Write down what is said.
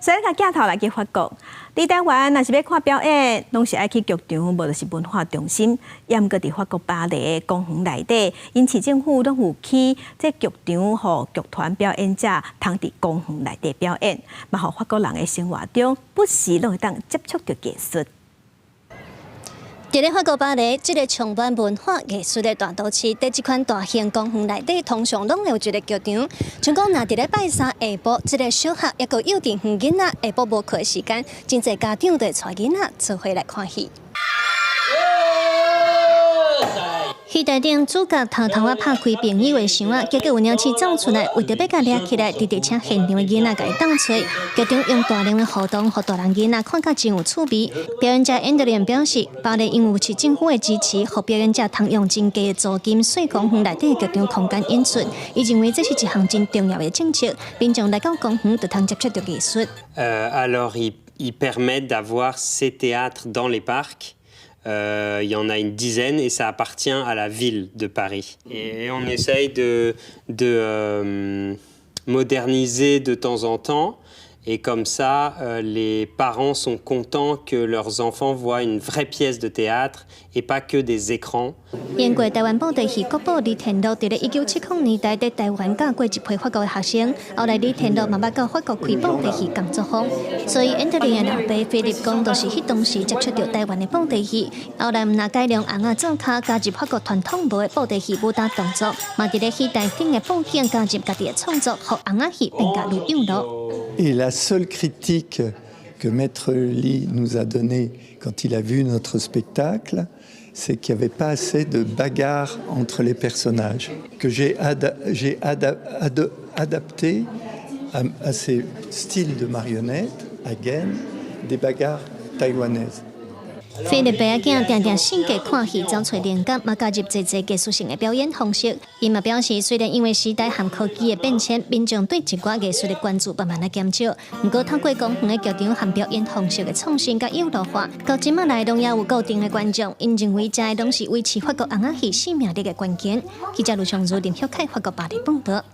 所以共鏡頭來去法國，佇台灣若是欲看表演，攏是愛去劇場，無就是文化中心。毋過佇法國巴黎公園內底，𪜶市政府攏有起這劇場，予劇團表演者通佇公園內底表演，嘛予法國人的生活中不時攏會當接觸著藝術。佇咧法國巴黎，這个充滿文化藝術的大都市，佇這款大型公園內底，通常攏會有一个劇場。像講，若佇咧拜三下晡，這个小學抑閣幼稚園囡仔下晡無課的時間，真濟家長就會帶囡仔做伙來看戲。戲台頂主角偷偷仔拍開朋友的箱仔，結果有鳥鼠走出來，為著欲共掠起來，直直請現場的囡仔共伊鬥揣。劇場用大量的互動，予大人囡仔看甲真有趣味。表演者安德烈表示，巴黎因為有市政府的支持，予表演者通用真低的租金，稅公園內底劇場空間演出。伊認為這是一項真重要的政策，民眾來到公園就通接觸著藝術。 Alors, ils permettent d'avoir ces théâtres dans les parcs. Il y en a une dizaine et ça appartient à la ville de Paris. Et on essaye de moderniser de temps en temps. Et comme ça, les parents sont contents que leurs enfants voient une vraie pièce de théâtre et pas que des écrans. 英國台灣布袋戲國寶李天祿，佇咧1970年代佇台灣教過一批法國的學生，後來李天祿嘛捌到法國開布袋戲工作坊，所以安德烈的老爸菲利講，就是彼當時接觸著台灣的布袋戲，後來毋但改良尪仔做跤，加入法國傳統無的布袋戲武打動作，嘛佇咧戲台頂的布景加入家己的創作，予尪仔戲變甲愈有路。 Et la seule critique que Maître Lee nous a donnée quand il a vu notre spectacle, c'est qu'il n'y avait pas assez de bagarres entre les personnages, que j'ai adapté à ces styles de marionnettes, à gaine, des bagarres taïwanaises. 菲律賓仔囝定定性格看戲走揣靈感，嘛加入濟濟藝術性的表演方式。伊嘛表示，雖然因為時代和科技的變遷，民眾對一寡藝術的關注慢慢仔減少，毋過透過公園的劇場和表演方式的創新佮娛樂化，到這馬來攏猶有固定的觀眾。𪜶認為這攏是維持法國尪仔戲生命力的關鍵。記者盧松如林曉凱法國巴黎報導。